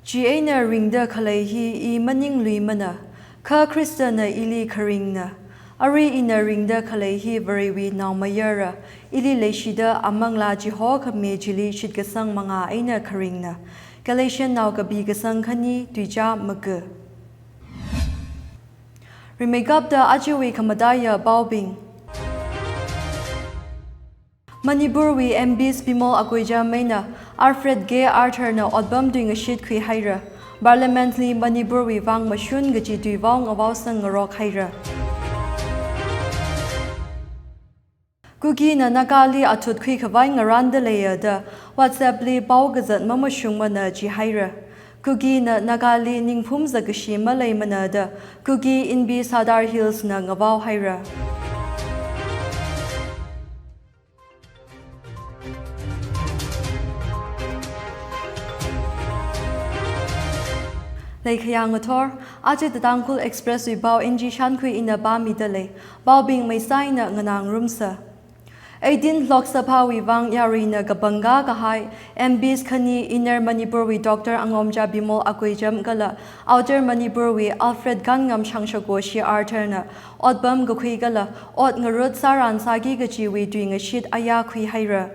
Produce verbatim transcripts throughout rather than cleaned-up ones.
Chi eina ringda khalei hi i maningluimana, kha Khristana ili kharingna. Arui ina ringda khalei hi Varewui naomayara, ili leishida amanglā chihokhami chili shitkasang mangā eina kharingna. Galatian nao kapi kasang khani, tuicha maga. Rimeikapta ajawui khamataiya paobing. Manipurwui M Ps Bimol Akoijam eina Alfred K Arthur na otpam tuingashit khuihaira. Parliament li Manipurwui vang mashun kaji tuivao ngavaosang ngarok haira. Kukina Nagali athut khuikhavai ngaranda leiya da WhatsApp li pao kazat mamashungmana jihaira. Kukina Nagali ningphum zakkashi maleimana da Kuki Inpi Sadar Hills na ngavao haira. Leikhayang ngathor, aja The Tangkhul Express wui pao N G Shankhui ina pāmida lei, paobing meisaina nganāngarumsa. Eighteen Lok Sabha wui vang yaruina kapangkā kahai M Ps khani Inner Manipur wui Doctor Angomcha Bimol Akoijam kala Outer Manipur wui Alfred Kanngam Shangshako Shi Arthur na otpam kakhui kala ot ngarut sāran sāki kajiwui tuingashit aya khuihaira.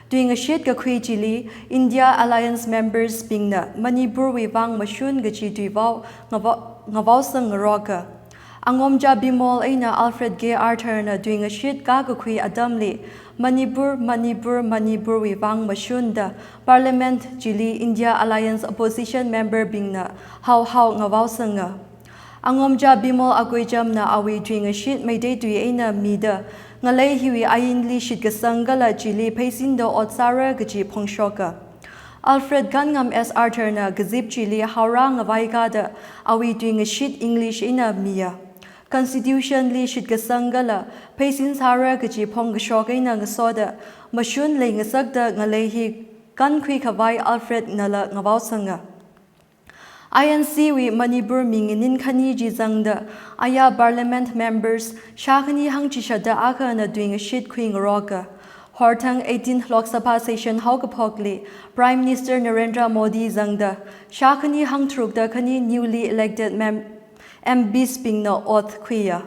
Tuingashit kakhui chili India Alliance members bingna Manipur wui vang mashun kaji tuivao ngavao, ngavaosang ngaroka. Angomcha Bimol eina Alfred K Arthur na tuingashit kakakhui atamli Manipur, Manipur, Manipur wui vang mashun da Parliament chili India Alliance opposition member bingna hao hao ngavaosanga. Angomcha Bimol Akoijam na awui tuingashit Meitei tui eina mida, ngalei hiwui ainli shitkasang kala chili pheisinda ot sāra kaji phongshoka. Alfred Kanngam S Arthur na kazip chili Howrah ngavaikada awui tuingashit English eina miya. Constitution li shitkasang kala pheisin sāra kaji phongkashok eina ngasoda mashun leingasakta ngalei hi kankhui khavai Alfred nala ngavaosanga. I N C wui Manipur mi nginin khani chi zangda aya Parliament members shākhani hangchishada akhana tuingashit khui ngaroka. Horthang eighteen Lok Sabha session haokaphokli Prime Minister Narendra Modi zangda shākhani hangtharukta khani newly elected mem-, M Ps bingna oath khuiya.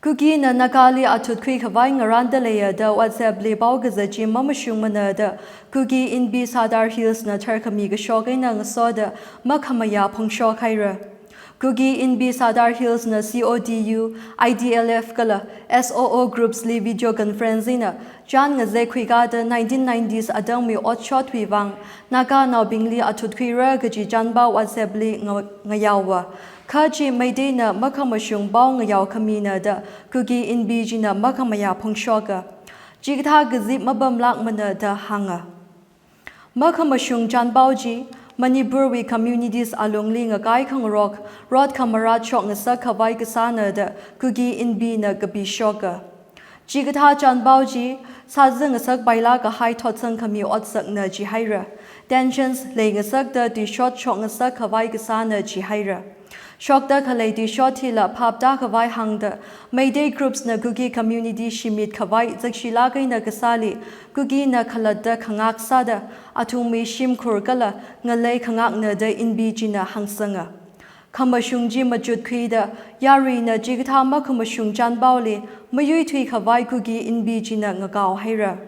Kukina Nagali athut khuikhavai ngaranda leiya da WhatsApp li pao kazat chi mamashungmana da Kuki Inpi Sadar Hills na tharkhami kashok eina ngasoda makhamayā phongshok haira. Kuki Inpi Sadar Hills na C O T U, I T L F kala S O O groups li video conference eina chān ngazek khuikada nineteen nineties atamwui otshotwui vang Naga naobingli athut khuira kaji chānpao WhatsApp li nga-, ngayaowa. Kha chi Meiteina makhamashung pao ngayao khamina da Kuki Inpi china makhamayā phongshoka. Chikathā kazip mapamlākmana da hānga. Makhamashung chānpao chi Manipur wui communities alungli ngakai khangarok, rot khamarat shokngasak khavai kasāna da Kuki Inpi na kapishoka. Chikathā chānpao chi sāzangasak pailāk kahai thotsang khami otsakna jihaira. Tensions leingasakta tuishot shokngasak khavai kasāna jihaira. Shokta khalei tuishot hila phapta khavai hāngda Meitei groups na Kuki community shimit khavai zakshilāk eina kasāli Kukina khalatta khangak sāda athumwui shimkhur kala ngalei khangakna da Inpi china hāngsanga. Khamashung chi machut khuida yaruina chikathā makhamashung chānpaoli mayuithui khavai Kuki Inpi china ngakao haira.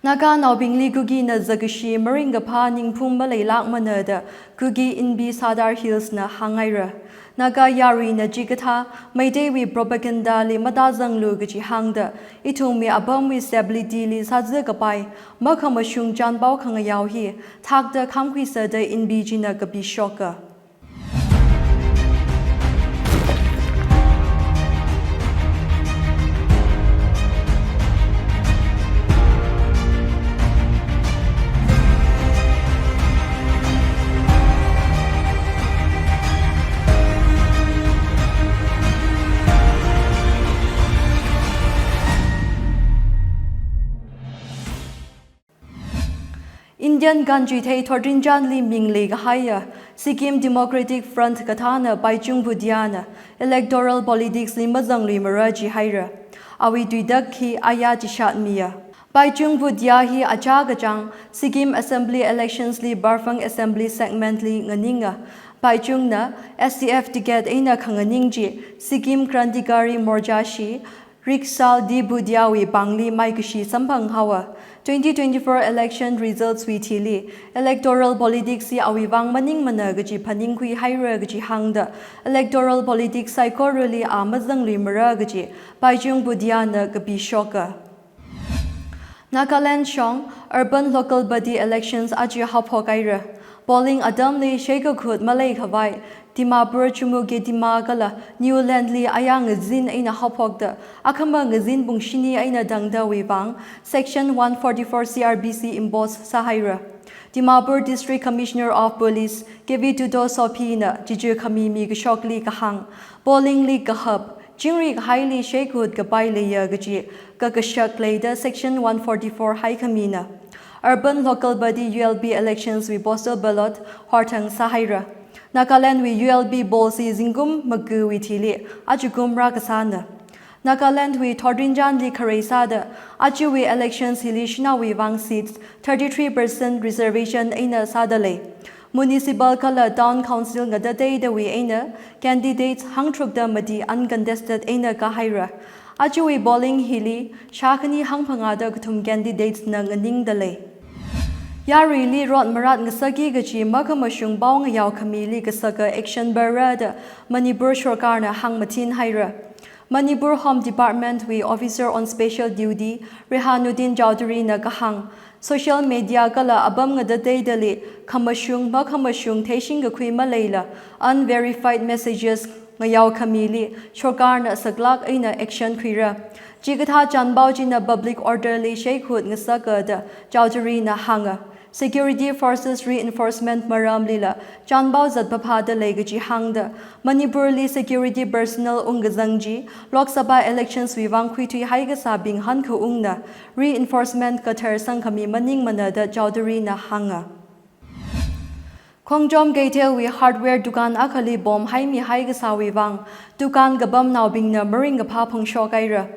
Naga naobingli Kukina zakkashi maringkaphā ningphum maleilākmana da Kuki Inpi Sadar Hills na hānghaira. Naga yaruina chikathā Meiteiwui propaganda li matāzanglu kaji hāngda ithumwui apamwui stability li sāzakapai makhamashung chānpao khangayao hi thakta khamkhuisa da Inpi china kapishoka. Indian kanchuithei thotrinchānli mingli kahaiya Sikkim Democratic Front kathāna Baichung Bhutia na electoral politics li mazangluimara jihaira. Awui tuitak hi aya chishat miya. Baichung Bhutia hi achā kachāng Sikkim Assembly Elections li Barfang Assembly Segment li nganinga. Baichungna S D F ticket eina khanganing chi Sikkim Krantikari Morcha shi Riksal D Bhutia wui pāngli maikashi samphang haowa. Twenty twenty-four election results wui thili, electoral politics hi awui vang maningmana kaji phaningkhui haira kaji hāngda, electoral politics saikorali a mazangluimara kaji Baichung Bhutia na kapishoka. Nagaland shong urban local body elections aja haophok haira. Polling atamli sheikakut maleikhavai Dimapur, Chumukedima kala Niuland li aya ngazin eina haophokda, akhama ngazin pung shini eina tangdawui vang Section one forty-four C R P C impose sāhaira. Dimapur District Commissioner of Police K V Tuto Sophie na chichu khami mikashokli kahāng, polling li kahap, chingri kahaili sheikakut kapai leiya kaji kakashak leida Section one forty-four haikhamina. Urban local body U L B elections wui postal ballot horthang sāhaira. Nagaland wui U L B poll chi zingkum maga wui thili ajakum rākasāna. Nagaland wui thotrinchānli kharei sāda, ajawui elections hili shanaowui vang seats thirty-three percent reservation eina sāda lei. Municipal kala Town Council ngatateidawui eina candidates hangtharukda mati uncontested eina kāhaira. Ajawui polling hili shākhani hangphangāda kathum candidates na nganingda lei. Yaruili rot marat ngasakki kaji makhamashung pao ngayao khamili kasaka action para da Manipur sorkarna hāngmathin haira. Manipur Home Department wui Officer on Special Duty Rehanuddin Chowdhury na kahāng, social media kala apam ngatateidali khamashung makhamashung theishing kakhui maleila unverified messages ngayao khamili sorkarna saklāk eina action khuira. Chikathā chānpao china public order li sheikakut ngasaka da Chowdhury na hānga. Security forces reinforcement maramlila chānpao zat phāphāda lei kaji hāngda, Manipur li security personnel ungkazang chi Lok Sabha elections wui vang khuithui haikasābing hankhaungna, reinforcement kathar sangkhami maningmana da Chowdhury na hānga. Khongchom Keithelwui hardware dukan akhali bomb haimi haikasāwui vang, dukan kapamnaobingna maringkaphā phongshok haira.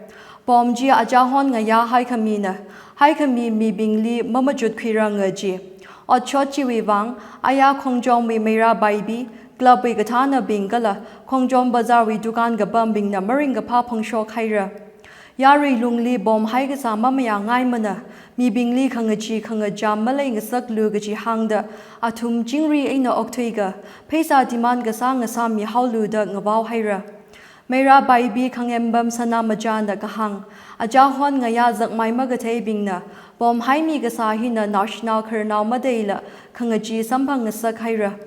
Bomb chi achahon ngayā haikhamina, haikhami mibingli mamachut khuiranga ji. Otshot chiwui vang, aya Khongchomwui Meira Baibi, club wui kathānabing kala Khongchom Bazar wui dukan kapambingna maringkaphā phongshok haira. Yarui lungli bomb haikasā mamayāngaimana, mibingli khangachee khangacham maleingasaklu kaji hāngda, athum chingri eina okthuiakha, pheisā demand kasā ngasāmihaolu da ngavao haira. Meira Baibi khangempam Sanamachana kahāng, achahon ngayā zakmai makatheibingna, bomb haimi kasā hina naoshinao khararnao matheila khangachee samphang ngasak haira.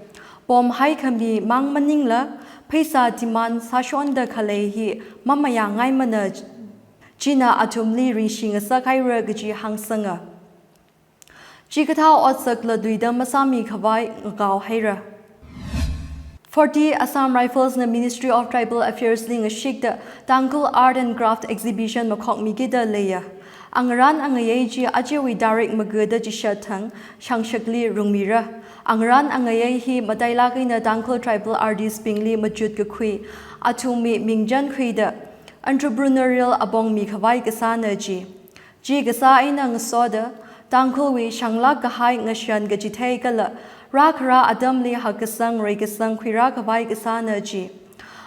Bomb haikhami mang maningla, pheisā demand sāshonda khalei hi mamayāngaimana, china athumli ringshi ngasak haira kaji hāngsanga. Chikathā otsakla tuida masāmikhavai ngakao haira. Forty Assam Rifles na Ministry of Tribal Affairs li ngashikda Tangkhul Art and Craft Exhibition makhokmikida leiya. Angarān angayei chi ajawui tarik magada chishat thang shangshakli rungmira. Angarān angayei hi matailāk eina Tangkhul tribal artist bingli machut kakhui, athumwui mingchan khuida entrepreneurial apong mikhavai kasāna ji. Chi kasā eina ngasoda, Tangkhulwui shanglāk kahai ngashan kachithei kala, rākharā atamli hakkasang reikasang khuirākhavai kasāna ji.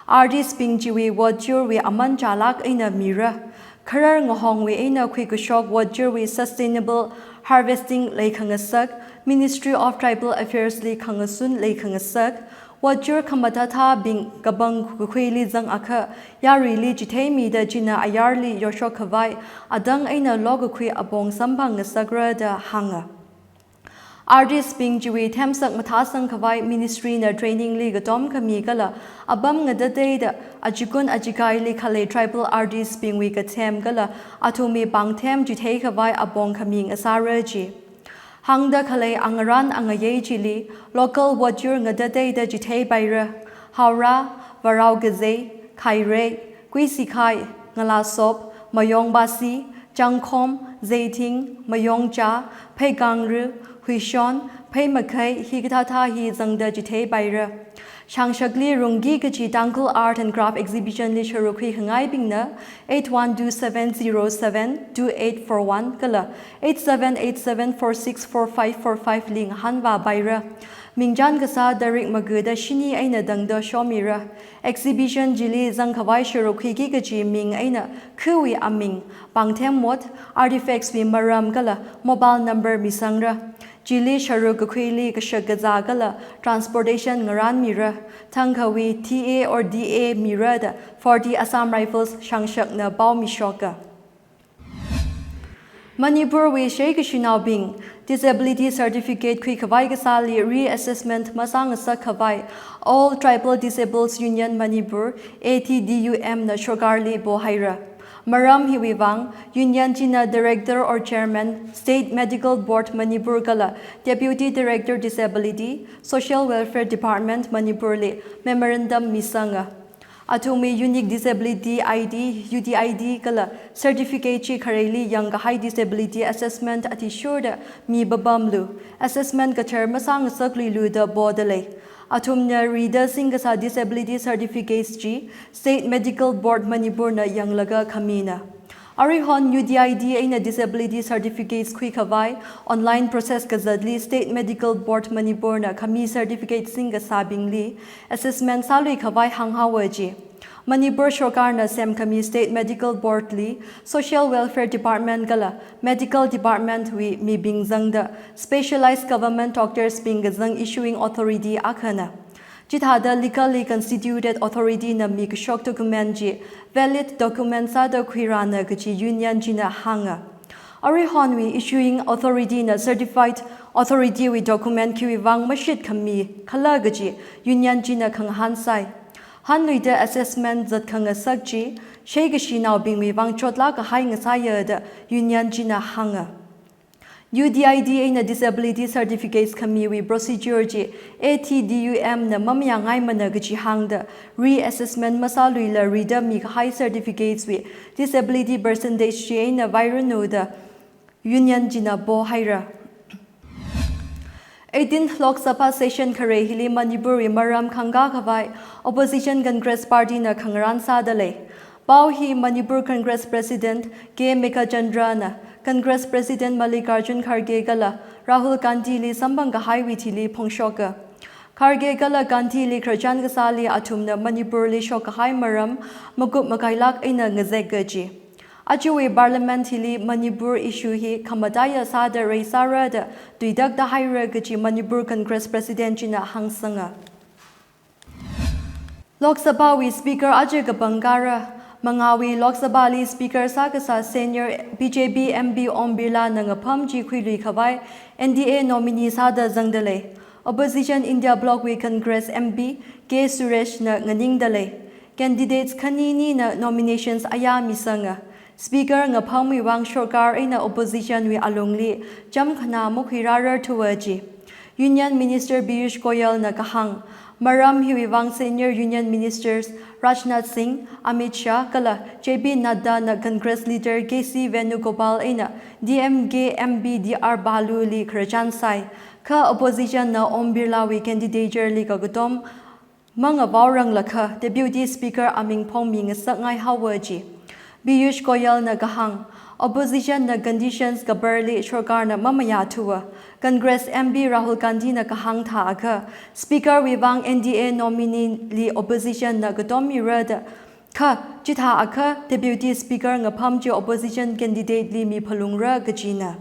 Artist bing chiwui votchurwui aman chālāk eina mira. Kharar ngahongwui eina khuikashok votchurwui sustainable harvesting leikhangasak, Ministry of Tribal Affairs li khangasun leikhangasak, votchur khamathāthābing kapang kakhuili zangakha, yaruili chitheimida china ayarli yoshok khavai, adang eina lokakhui apong samphang ngasakra da hānga. Artist bing chiwui themsak mathāsang khavai ministry na training li katom khami kala, apam ngatateida, achikun achikaili khalei tribal artist bingwui kathem kala, athumwui pāngthem chithei khavai apong khami ngasāra ji. Hāngda khalei angarān angayei chili, local votchur ngatateida chitheipaira, Howrah, Varao Kazei, Khairei, Kuisikhai, Ngalasop, Mayong Basi, Changkhom, Zeithing, Mayongcha, Pheikangra, Huishon, Pheimakhei hikathāthā hi zangda chitheipaira. Shangshakli rungki kachi Tangkhul Art and Craft Exhibition li sharuk khuikhangaibingna eight one two seven zero seven two eight four one kala eight seven eight seven four six four five four five li ngahānvāpaira. Mingchān kasā tarik magada shini eina tangda shomira. Exhibition chili zangkhavai sharuk khuiki kachi ming eina khawui aming, pāngthem mot, artifacts wui maram kala mobile number misangra. Chili sharuk kakhuili kashak kazā kala transportation ngarānmira. Thangkhawui T A or D A mira da forty Assam Rifles Shangshakna pao mishoka. Manipurwui sheikashinaobing disability certificate khuikhavai kasāli reassessment masāngasak khavai All Tribal Disables Union Manipur, A T D U M na sarkarli pohaira. Maram hiwui vang, Union china Director or Chairman, State Medical Board Manipur kala Deputy Director Disability, Social Welfare Department Manipur li memorandum misanga. Athumwui Unique Disability I D, U D I D kala certificate chi khareili yangkahai disability assessment athishurda mipapamlu, assessment kathar masāngasakluilu da podalei. Athumna rida singkasā disability certificates chi State Medical Board Manipur na yanglaga khamina. Aruihon U D I D eina disability certificates khuikhavai online process kazatli State Medical Board Manipur na khami certificate singkasābingli assessment sāluikhavai hānghaowa ji. Manipur sarkarna semkhami State Medical Board li Social Welfare Department kala Medical Department wui mibing zangda specialized government doctors bing kazang issuing authority akhana. Chithāda legally constituted authority na mikashok document chi valid document sāda khuirāna kaji Union china hānga. Aruihonwui issuing authority na certified authority wui document khiwui vang mashitkhami khala kaji Union china khangahān sai. Hanluida assessment zatkhangasak chi sheikashinaobingwui vang chotlāk kahai ngasāya da Union china hānga. U D I D eina disability certificates khamiwui procedure chi A T D U M na mamayāngaimana kaji hāngda reassessment masāluila rida mikahai certificates wui disability percentage chi eina vairanu da Union china pohaira. Eighteenth Lok Sabha session khare hili Manipurwui maram khangkā khavai Opposition Congress Party na khangarān sādalei. Pao hi Manipur Congress President K Meghachandra na Congress President Mallikarjun Kharge kala Rahul Gandhi li samphang kahaiwui thili phongshoka. Kharge kala Gandhi li khararchan kasāli athumna Manipur li shokkahai maram makup makailāk eina ngazek kaji. Ajawui Parliament hili Manipur issue hi khamataiya sāda reisāra da tuitakta haira kaji Manipur Congress President china hāngsanga. Lok Sabha wui Speaker aja kapangkara, mangāwui Lok Sabha li Speaker sākasā senior B J P M P Om Birla na ngapham chi khuilui khavai N D A nominee sāda zangdalei. Opposition India Bloc wui Congress M P K Suresh na nganingdalei. Candidates khanini na nominations ayā misanga. Speaker ngaphamwui vang sarkar eina opposition wui alungli cham khanā makhuirārar thuwa ji. Union Minister Piyush Goyal na kahāng, maram hiwui vang senior Union Ministers Rajnath Singh, Amit Shah kala J P Nadda na Congress leader K C Venugopal eina D M K M P T R Balu li khararchan sai. Kha opposition na Om Birla wui candidature li kakatom mangavaoranglakha Deputy Speaker aming phongmi ngasakngai haowa ji. Piyush Goyal na kahāng, opposition na conditions kaparli sarkarna mamayā thuwa. Congress M P Rahul Gandhi na kahāng thākha, Speaker wui vang N D A nominee li opposition na katom mira da. Kha, chithākha Deputy Speaker ngapham chi opposition candidate li miphalungra kajina.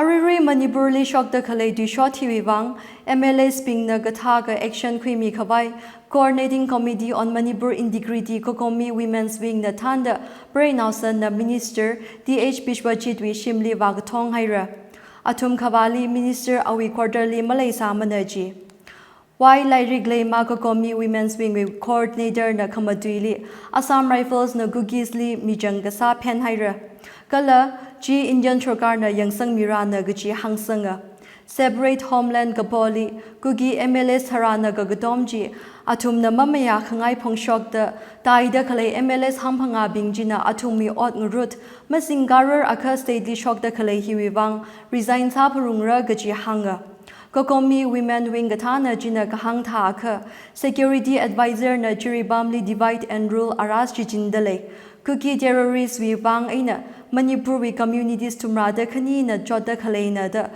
Aruirui Manipurli shokda khalei tuishot hiwui vang, M L As bingna kathāka action khuimi khavai, Coordinating Committee on Manipur Integrity COCOMI Women's Wing na thānda, Prei Naosanna Minister T H Biswajit wui shimli vākathong haira. Athum khavāli Minister awui quarter li maleisāmana ji. Y Lairikleima COCOMI Women's Wing wui Coordinator na khamatuili, Assam Rifles na Kukis li mijang kasā phen haira. Kala chi Indian sorkarna yangsangmirana kaji hāngsanga. Separate Homeland kapoli, Kuki M L As tharāna kakatom chi, athumna mamayā khangai phongshokta, taida khalei M L As hangphangā bing china athumwui ot ngarut, masingkarar akha state li shokda khalei hiwui vang, resign sāpharungra kaji hānga. COCOMI Women Wing kathāna china kahāng thākha, Security Advisor na Jiribamli divide and rule aras chichinda lei. Kuki terrorist wui vang eina Manipur wui communities thumrada khanina chotda khaleina da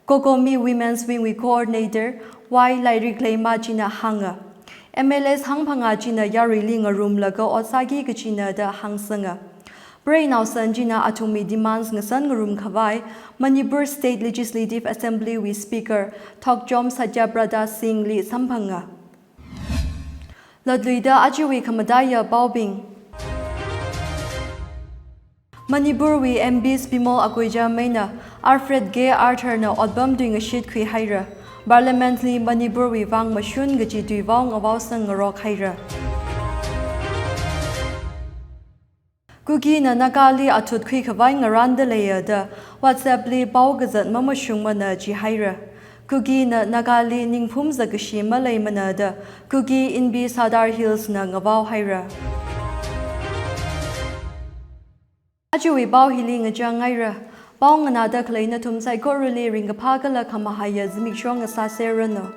COCOMI Women's Wing wui Coordinator Y Lairikleima china hānga. M L As hangphangā china yaruili ngarumlaga ot sāki kachina da hāngsanga. Prei Naosan china athumwui demands ngasan ngarum khavai, Manipur State Legislative Assembly wui Speaker Thokchom Satyabrata Singh li samphanga. Latluida ajawui khamataiya paobing. Manipur wui M Ps Bimol Akoijam eina Alfred K Arthur na otpam tui ngashit khui haira. Parliament li Manipur wui vang mashun kaji tuivao ngavaosang ngarok haira. Kukina Nagali athut khui khavai ngaranda leiya da WhatsApp li pao kazat mamashungmana ji haira. Kukina Nagali ningphum zakkashi maleimana da Kuki Inpi Sadar Hills na ngavao haira. Ajawui pao hili ngachang haira. Pao nganāda khalei nathum saikorali ringkaphā kala khamahaiya zimiksho ngasāserranu.